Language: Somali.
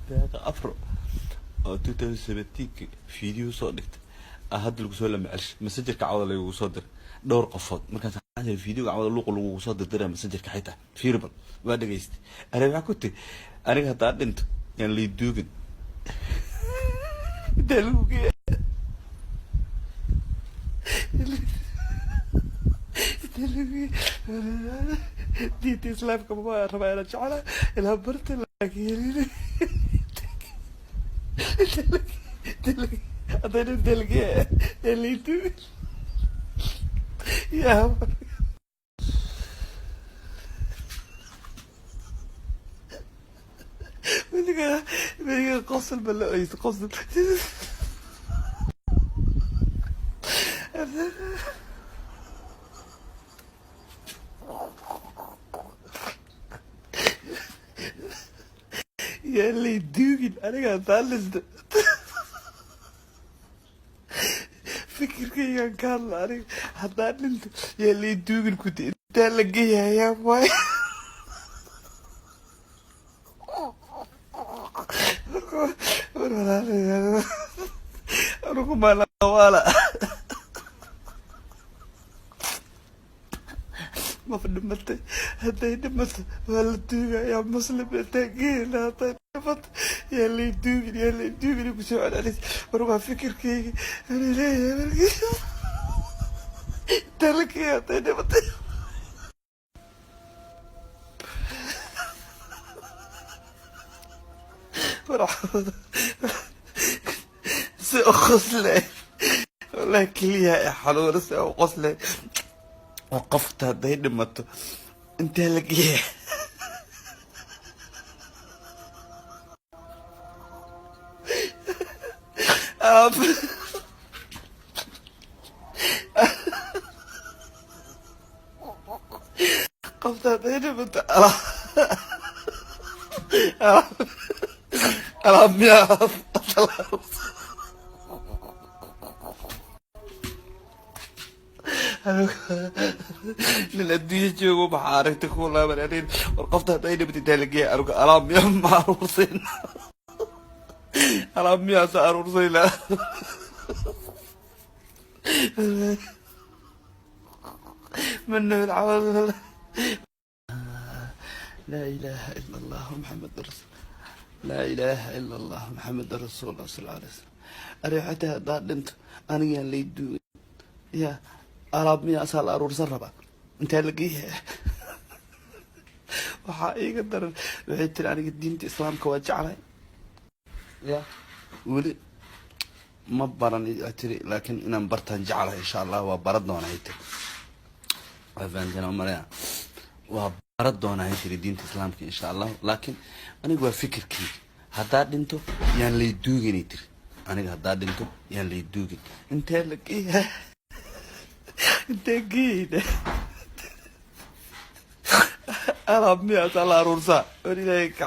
Deeqa Afro oo 2017 video soo dhigtay ah, hadda lagu soo lama celshay Messengerka. Cawda lagugu soo diray dhowr qofood. Markaas videoga cawda luuqa lagugu soo dirdiraa Messengerka xitaa fiirbal waa dhegaystay. Are maxaa ku tiri? Aniga haddaa dhinto yaan lay duugin. Intee lagu geeya? Intee lagu geeya? Diinta Islaamka ma rabaa inaan jeclaa ilaa barta, laakiin haddayna intee lageeya yaan lay duugin yaa. Weliga weliga qosol ba la oysa qosol. Yaa lay duugin aniga haddaan dhinto. Fikirkaygaan ka hadla. Aniga haddaan dhinto yaa lay duugin kuti. Intaa la geeyayaa waay. War walaalayaal, anigu malawaala maba dhimatay. Hadday dhimato waa la duugayaa. Muslim intaa geela hadday dhimato yaa lay duugin, yaa lay duugin kusoo celcelis. War waa fikirkayga ani leeyahay. Markii intaa la geeya hadday dhimatay. War si u qoslay, wallahi keliya ee xanuuna si u qoslay oo qofta hadday dhimato intee la geeya? Alaab qofta hadday dhimato, alaab alaab alaab miyaa? Alaab nin adduunyo joogo maxaa aragtay ku laaban arin. War qofta hadday dhimato intee la geeya? Anuga alaab miyaa ma aruursayna? Alaab miyaa sa aruursayna? من العوض. لا إله إلا الله محمد رسول، لا إله إلا الله محمد رسول الله صلى الله عليه وسلم. Areexata haddaad dhinto anigaan lay duugin ya. Alaab miyaa asaa la aruursan rabaa? Intee la geeyaa? Waxaa iiga daran waxay tiri aniga diinta Islaamka waa jeclahay ya, weli ma baran tiri, laakiin inaan bartaan jeclahay, insha Allah waa baran doonaa tiri. Waa fahanteen malaya? Waa baran doonaa tiri diinta Islaamka insha Allah, laakiin aniga waa fikirkeyga, haddaa dhinto yaan lay duuginay tiri. Aniga haddaa dhinto yaan lay duugin. Intee la geeyaa? Intee geeyna? Alaab miyaa la aruursaa? War Ilaahay ka